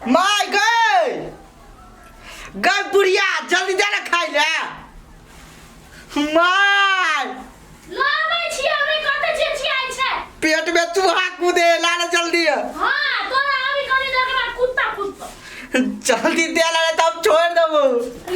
माय गए गए बुढ़िया जल्दी दे ना खाइ ले माय लाबै छियै रे कते चिचियाइ छै पेट में चूहा कूदे ला ना जल्दी हां तोरा अभी कनी देर के बाद कुत्ता कुत्ता जल्दी दे ला तब छोड़ देबो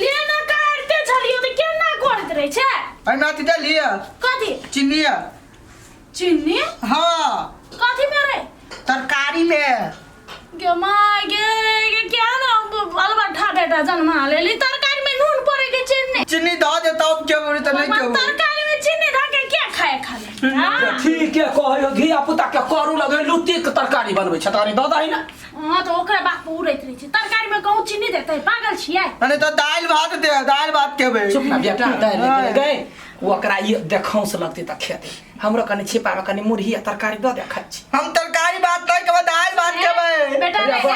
ले ना काटते छलियो त केना करैत रहै छै एहिमे अथी दे लिअ कथी चीनी चीनी हाँ कथी में रे तरकारी में गे my गे गे क्या ना अलबा बेटा जन्मा लेली तरकारी में नून पड़े के चीनी चीनी दऽ दे तब खेबो नहीं तऽ नहीं खेबो तरकारी में चीनी धऽ के क्या खाए खाले हाँ ठीक है कहै धिया पुता के करू लगे लुत्ती के तरकारी बनबै छै तरकारी दऽ दही ने हाँ तो ओकरा बाप उड़ैत रहै छै तरकारी में कहूँ चीनी देतै पागल छियै अरे तो दालि भात दे दालि भात खेबै चुप ना बेटा दालि ले गए ओकरा ई देखौंस लगतै तऽ खेतै हमरो कनि छिपामे कनि मुरही आ तरकारी दऽ दे खाइ छी हम तरकारी भात नहीं खेबै दालि भात खेबै बेटा अरे रे बा।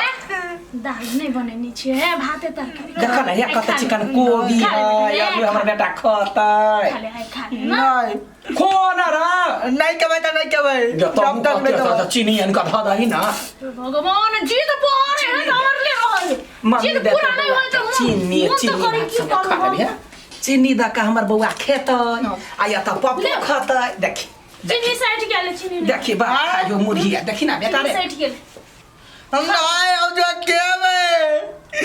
दाल नहीं बनेने छियै हे भाते तरकारी देख ने हे कते चिकन कोबी खा ले है बेटा, आलू हमर बेटा खतै खा ले आइ खा ले ना नहीं खो ना रे नहीं खेबै तऽ नहीं खेबै जब जब तक नहीं खेबै चीनी अनका धऽ दही ना भगवान जीत परे है हमर ले रहल मम्मी जीत देतै पूरा नहीं होय तऽ चीनी मोन तऽ चीनी करै भात की संगे खा करू लेबही हम? चीनी दऽ कऽ हमर बौआ खेतै आ या तऽ पप्पो ले। खतै देखी चीनी सटि गेल चीनी नहि। देखी बा खाइयो मुरही आ देखी ना बेटा चीनी रे सटि गेल हम नहीं हम जो खेबै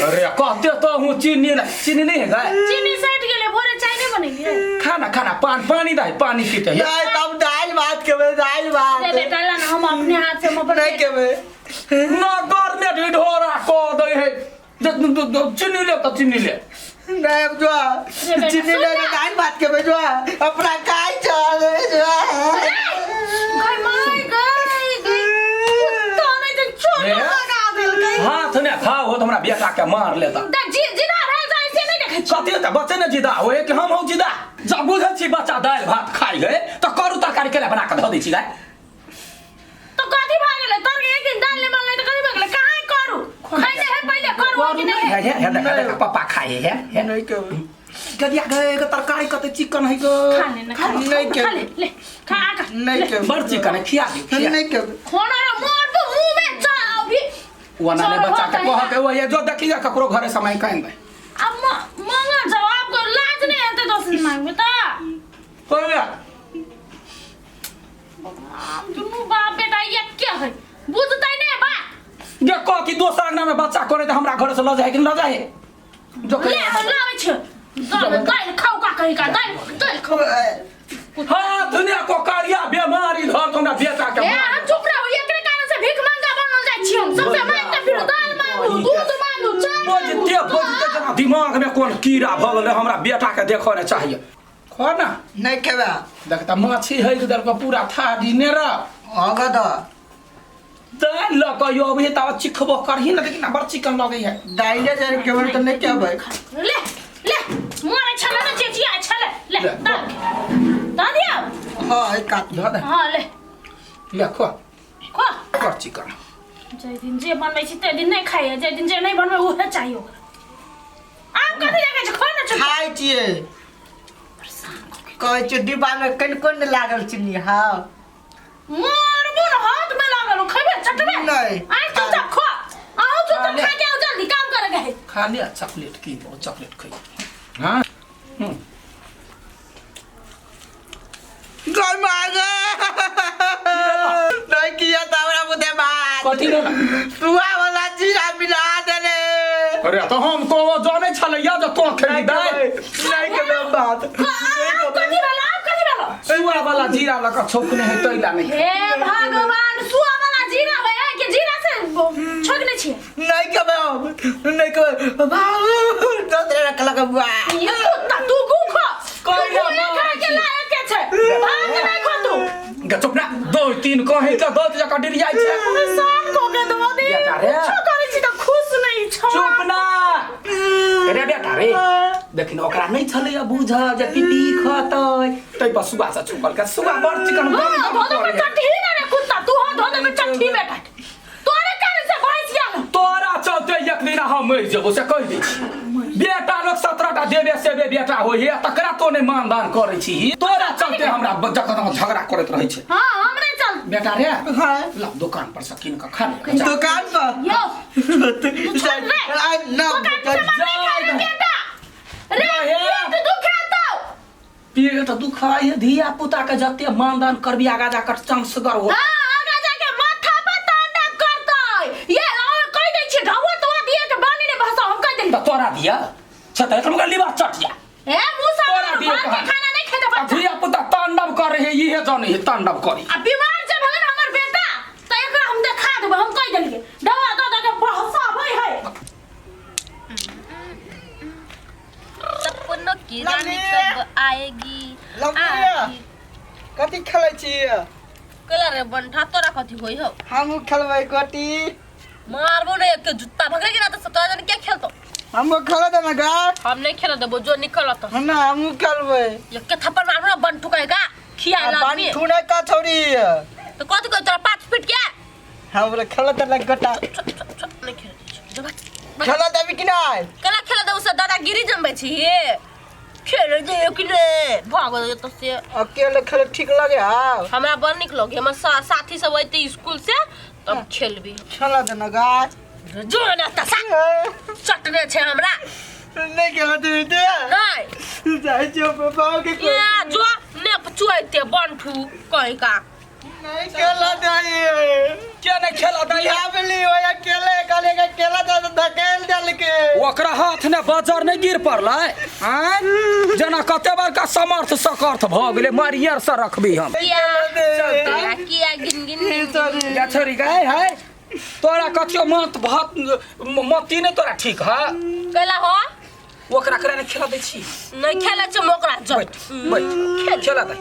अरे कहते तो हूँ चीनी ना चीनी नहीं है गाय चीनी सटि गेलै भोरे चाय नहि बनेलियै खाना खाना पान पानी दे पानी पीते है नहीं तब दालि भात खेबै दालि भात रे बेटा ला ना हम अपने हाथ से हम अपन नहीं खेबै ना घर में ढिढोरा कह दे है चीनी ले तो चीनी ले नहीं अब जो बेटा, चीनी सुन ले ना। दालि भात खेबै जो अपना खाइ चल जो गई my गई गई कुत्ता नहीं तो चोट रे। लगा देलकै हाथ ने खाओ हो तो हमरा बेटा के मार लेता त जी जिदा भेल जाइ से नहीं देखै छी कथी त बच्चे ने जिदा होए कि हम हूँ जिदा जब बुझै छी बच्चा दालि भात खाइ है तऽ करू तरकारी केला बना कऽ धऽ दै छी गाय तो कथी भऽ गेलै तर एक दिन दाल नहि बनलै तऽ कथी भऽ गेलै कहाँ करू खैने है पहिले करू कि करू नहीं है है है देख देख पापा खाए है है नहीं खेबै गदिया गए के तरकारी कते चिकन है गो खा ले ना खा ले नहीं खा ले ले खा आ खा नहीं खेबै बड़ चिकन है खिया दी खिया नहीं खेबै खाना रे मार तो मुंह में जा अभी ओना ने चल, बच्चा के हो कह के वो ये जो देखिए ककरो घरे समय काइन दे अब मांगा जवाब को लाज नहीं आते दोस्त मांगबे त कोई हम दुनू बाप बेटा एके है बुझतै नहीं बात जे कह कि दोसर अंगना में बच्चा करे त हमरा घरे से ल जाए कि ल जाए जो ले हम लाबै छ दाल दाल खाऊ का कहीं का दाल दाल खाऊ हाँ दुनिया को कारिया बीमारी धर हमरा बेटा के ए हम चुप रहो एकरे कारण से भीख मांगा बनल जाइ छी हम सबसे मांग के फिर दाल मांगू दूध मांगू चाय मांगू बजते बजते जेना दिमाग में कोन कीड़ा भऽ गेलै हमरा बेटा के देखऽ ने चाहिए खो ना नहीं खेबै देख त माछी है उधर के पूरा थारी ने रह आगा द दालि लऽ कऽ यो अभी तब चिखबो करही ना देखी ना बड़ चिकन लगै है दाइले जाय खेबै तऽ नहीं खेबै ले ले मोरे छले ने चेचिया छले ले ले, दाल दऽ दियौ हाँ एक काट धऽ दे हाँ ले ले खो खो कर चिकन जाहि दिन जे बनबै छी ताहि दिन नहि खाइए जाहि दिन जे नहि बनबै उहे चाहिए ओकरा आब कथी लगै छै खो ने चुप खाइ छियै कहै छियै डिब्बा में कनिको नहि लागल चीनी हाँ मोर मोर हाथ में लागल हो, खैबे चटबे नहीं। आइ चुपचाप खो आओ चुपचाप खा के आओ जल्दी काम करे के है खा ले चॉकलेट की बहुत चॉकलेट खै हाँ गई मागे नहीं किया तो हमरा मुझे बात कथी रे ना सुआ वाला जीरा मिला देले अरे तो हम को जानै छलैया जे तो खेली दाइ नहीं खेबै हम बात आब कथी भेल आब कथी भेल सुआ वाला जीरा लऽ कऽ छौकने है तैला नहि हे भगवान सुआ वाला जीरा है कि जीरा से छोकने छियै नहीं खेबै हम नहीं खेबै बाबू दोसरे रखलक बुआ ये कुत्ता तू गु खो तू कहिया गु मारै खाए के लायक के छै भात नहीं खो तू गे चुप ना दो तीन कहीं के दो जका डर जाइ छै परेशान को के दो दे बेटा रे। कुछो करै छी तऽ खुश नहीं छौ चुप ना रे बेटा रे देखिन ओकरा नहि छलैया बुझल जे पीपी खतै तै पर सुआ से छुपल के सुआ बड़ चिकन हाँ, बड़ धो दो चट्टी ना रे कुत्ता तू हाँ धो दो चट्टी बेटा तोरे कारण से भैंस गेल तोरा चलते एक दिन हम मरि जेबो से कहि दै छी बेटा लोग 17 टा देबे सेबे बेटा होइ है तकरा तो नहि मानदान करै छी तोरा चलते हमरा जखन झगड़ा करैत रहै छै हाँ हमरे चलते बेटा रे हाँ ला दुकान पर से कीन के खा ले जा। दुकान पर यो छोड़ रे आ, ना दुकान से बेटा, सामान नहीं खाना बेटा रे हे। पेट दुखातो पेट दुखाय धिया पुता के जते मानदान करबी आगा जाकर चंसगर हो हां आगा जाके माथा पर तांडव करतै ये और कह दै छी ढाबो तो दिए के बानी ने भाषा हम कह देली त तोरा दिया छ त एकरा लिबा चटिया ए मुसा तोरा दिए बाहर के कहाँ? खाना नहीं खेते आ बच्चा धिया पुता तांडव कर रहे इहे जाने है तांडव करी आ बीमार जे भगन हमर बेटा त एकरा हम देखा देबै हम कह देलिए दवा दऽ दऽ के बहसा भई है सपनों की रानी लवली। कब आएगी लवली। आएगी। कथी खेलै छी केला रे बंठा तोरा कथी होई हो हमहूँ खेलबै गोटी मारबो ने एक के जुत्ता भगले के ना तो तोरा जन क्या खेलतो हमहूँ खेल देना गा हम नहीं खेल देबो जो निकलत ना हमहूँ खेलबै एक के थप्पड़ मारबो ना बंठू कहेगा खिया आदमी बंठू नहीं का छोड़ी तो कथी कहे तोरा 5 फीट के हमरा खेल देना गोटा छ, छ, छ, नहीं खेल दै जो बात खेल देबी कि नहीं केला खेल देबो से दादागिरी जमबै छी हे खेल दे कि ने भाग दे तो से अकेले खेले ठीक लगे हाँ हमरा बड़ निक लगे हमर साथी सब अइते स्कूल से तब खेलबी खेल देना गा जो ना तसा चटने छै हमरा नहीं खेल देबी ते नहीं जाइ छियौ पापा के ये जो ने चुआइते बंठू कहीं का नहीं खेल दही के नहीं खेला दै यहाँ भेली ओया अकेले कहले के केला दे धकेल देलके ओकरा हाथ ने बाजार नहीं गिर पड़लै आँय जेना कते बड़का समर्थ सकर्थ भऽ गेलै मारियर से रखबी हम किया तोरा किया गिन गिन गिन गिन। या छोरी गए है तोरा कथियो मत भात मती नहीं तोरा ठीक है कैला हो ओकरा करा नहीं खेला दै छी नहीं खेले छै मोकरा जो बैठ बैठ खेला दै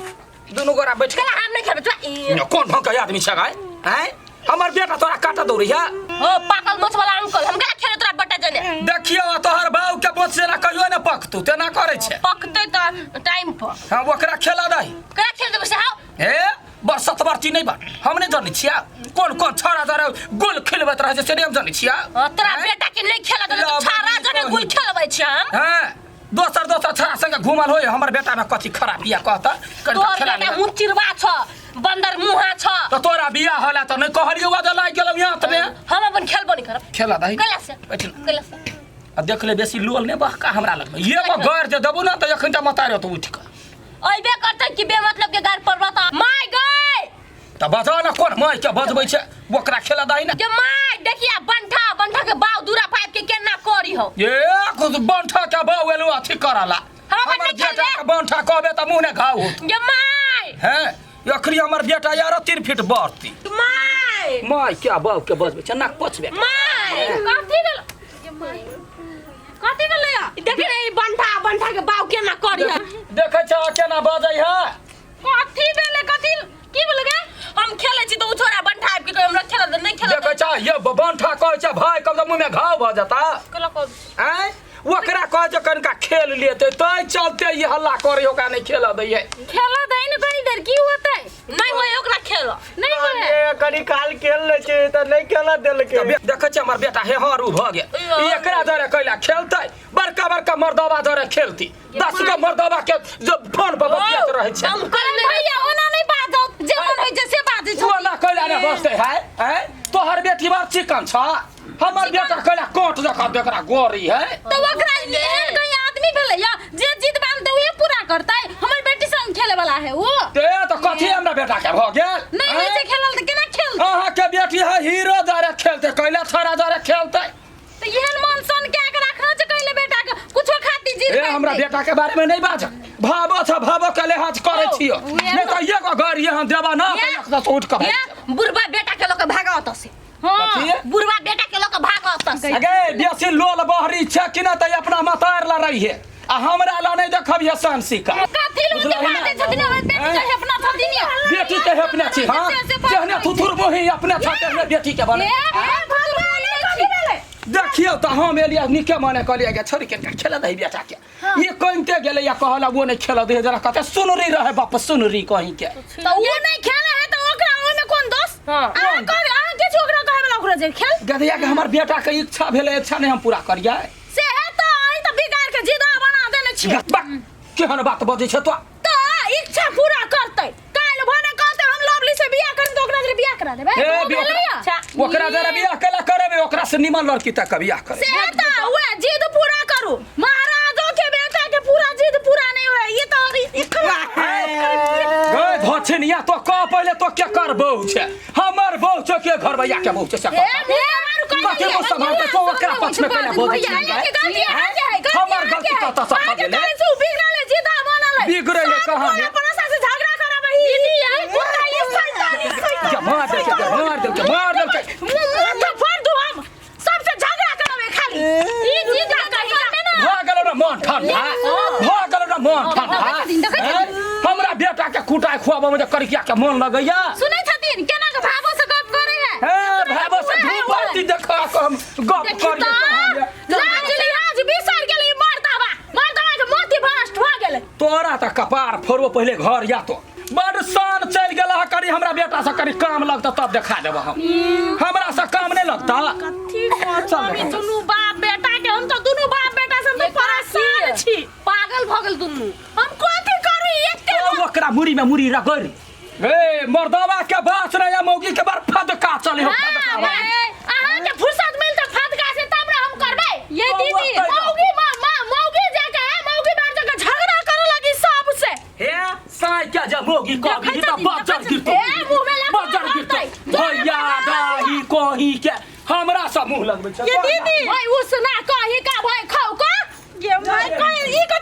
दुनू गोरा बैठ कैला हम नहीं खेले छै कोन ढंग के आदमी छै गाय आँय हमर बेटा तोरा काटा दौड़ी है हो पाकल मोछ वाला अंकल हम कैला खेले तोरा बटा जने देखियो तोहर बाऊ के बोझ जेना कहियो ने पकतू तेना करै छै पकते त टाइम पर हाँ ओकरा खेला दै कैला खेल देबै से हाउ हे बरसत बरती नहीं बा हम नहीं जानै छिया कोन कोन छड़ा जरे गोल खेलबैत रहै छै से नहीं हम जानै छिया हाँ, तोरा बेटा के नहीं खेला देले तो छाड़ा जने गुल खेलबै छै हम हाँ दोसर दोसर छड़ा संगे घुमल होय हमर बेटा में कथी खराब बिया कहता कनिका तोहर खेला बेटा ले मुँह चिरवा छ बंदर मुहा छ तो तोरा बिया होला त नहीं कहलियो वा लागि गेलौ यहाँ तमे हम अपन खेलबो नहीं करब खेला दही कैला से बैठ न। कैला से आ देख ले बेसी लोल नहीं बहका हमरा लगमे ये को गैर जे देबू ना त एखन त मतारे तो उठि कऽ अइबे करतै कि बेमतलब के गार पड़बा त माय गय त बजा न कोन माय के बजबै छै ओकरा खेला दही ना जे माय देखिया बंठा बंठा के बाव दूरा पाइप के केना करी हो ये कुछ बंठा के बाव एलो अथी करला हम अपन हमर नहीं बेटा खेलबै। के बंठा कहबे त मुँह ने घाव होत जे माय हैं अखनी हमर बेटा यार 3 फीट बढ़ती माय माय क्या बाव के बजबै छै नाक पछबे माय कथी भेल कथी भेलै देख रे ई बंठा बंठा के बाव केना करी हो देखै छ केना बजै है कथी भेलै कथी की भेलै गे हम खेलै छी त उ छोरा बंठा आबि के कहै हमरा खेल दे नहीं खेल देखै छ ये बंठा कहै छै भाई कब मुँह में घाव भऽ जता कहला कब आँय ओकरा कहै छै कनिका खेल लेतै तै चलते ई हल्ला करै ओकरा नहि खेलऽ दैयै खेला दै ने तनी देर की होतै नहीं होय ओकरा खेल नहीं होय ये कनी काल खेल ले छै त नहीं खेला देलके तऽ देखै छियै हमर बेटा हे हरू भऽ गेल ई एकरा जरे कैला खेलतै बड़का बड़का मर्दबा जरे खेलती 10 गो मर्दबा के जो फोन पर बतियात रहै छै हम कल अरे भैया ओना नहीं बाजौ जे मन होइ छै से बाजै छौ ओना कैला ने बसतै है आँय तोहर बेटी बड़ चिकन छ हमर बेटा कैला कोट जकाँ देखरा गोरी है तऽ ओकरा एहन कहीं आदमी भेलै या जे जिद बांधतै उहे पूरा करतै हमर बेटी संग खेले वाला है वो ते तऽ कथी हमरा बेटा के भऽ गेल नहीं होइ छै खेलल तऽ केना खेलतै अहाँ के बेटी है हीरो जरे खेलते कैला छोरा जरे खेलते तऽ एहन मन सन के के राखना छै कैले बेटा के कुछो खाती जिद ए हमरा बेटा के बारे में नहीं बाज भाबो छ भाबो के लिहाज करे छियो नहीं तो एगो घर यहाँ देबा ना ये- तऽ एक दस उठ के ये बुढ़वा बेटा के लऽ के भागा ओतऽ से हां कथी? बुढ़वा बेटा के लऽ के भागा ओतऽ से अगे बेसी लोल बहरी छै कि ना तऽ अपना मतार ला रही है आ हमरा ला नहीं देखब ये सन सिका कथी लोग बुझलही ना? बाजै छथिन हमर बेटी के अपना छथिन बेटी के अपने छी हाँ जेहने थुथुर मुही अपने छ तेहने बेटी के बने ए भगवान कथी भेलै देखियौ तऽ हम एलियै नीके मने कहलियै गे छोड़ी के खेल दही बेटा के ये कनिते गेलै या कहला वो नहीं खेल दे जरा कते सुनरी रहे बाप सुनरी कहीं के तऽ ओ नहीं खेले है तऽ ओकरा ओहिमे कोन दोष हाँ। अहाँ कह अहाँ किछु ओकरा कहै वाला ओकरा जे खेल गधिया के हमर बेटा के इच्छा भेलै इच्छा नहीं हम पूरा करियै से है तऽ अहीं तऽ बिगाड़ के जिदा बना देने छियै बक केहन बात बजै छै तो तऽ इच्छा पूरा करतै काल्हि भने कहतै हम लवली से बियाह करब तऽ ओकरा करा देबै ए, तो बियाह भेलैया। करा- ओकरा जरा बियाह केला करेबे ओकरा से निमन लड़की तक बियाह करे से तऽ उहे जिद पूरा करू महाराजो के बेटा के पूरा जिद पूरा नहीं होय ये तो गए धछनिया तो कह पहिले तो के कर बहू छै हमर बहू छै के घर भैया के बहू छै से कह। कथी को सम्हारतै तो ओकरा पक्ष में कैला बोलै छै हमर गलती कतऽ से भऽ गेलै? बिगड़ल है कहाँ ने? जा मार देलकै जा मार देलकै मार देलकै भऽ गेलौ ने मन ठंडा भऽ गेलौ ने मन ठंडा देखै छथिन, देखै छथिन। हैं? हमरा बेटा के कुटाइ खुआबऽ मे जे करिया के मन लगैया सुनै छथिन केना के भावो से गप करे है हे भाबो से धूप बत्ती देखा के हम गप देखी करिए तऽ लाज लिहाज बिसर गेलै ई मर्दबा मर्दबा के मोती भ्रष्ट भऽ गेलै तोरा तऽ कपार फोड़बो पहिले घर या तो बड़ शान चलि गेल है करी हमरा बेटा से करी काम लगता तब देखा देब हम हमरा से काम नहीं लगता कथी करू चल अभी देखा। दुनू बाप बेटा के हम तो दुनू बाप बेटा से हम तो परेशान छी पागल भऽ गेल दुनू हम कथी करू एते तो ओकरा मुड़ी में मुड़ी रगड़ ए मर्दवा के बात नहीं है मौगी के बार फदका चले हो फदका अहाँ के फुर्सत मिल त फदका से तब ना हम करबै ये दीदी मौगी मां मां मौगी जाके मौगी बार जाके झगड़ा करे लगी सबसे हे साई क्या जब मौगी कभी देखै त छथिन, बजर देखै गिरतो छथिन। ए, मुँह में लगा बजर गिरतो रहतै। भैया दाही कही के हमरा सब मुंह लगबै छै ये दीदी भाई उसना कही का भाई खाऊ का ये भाई कही ई कथी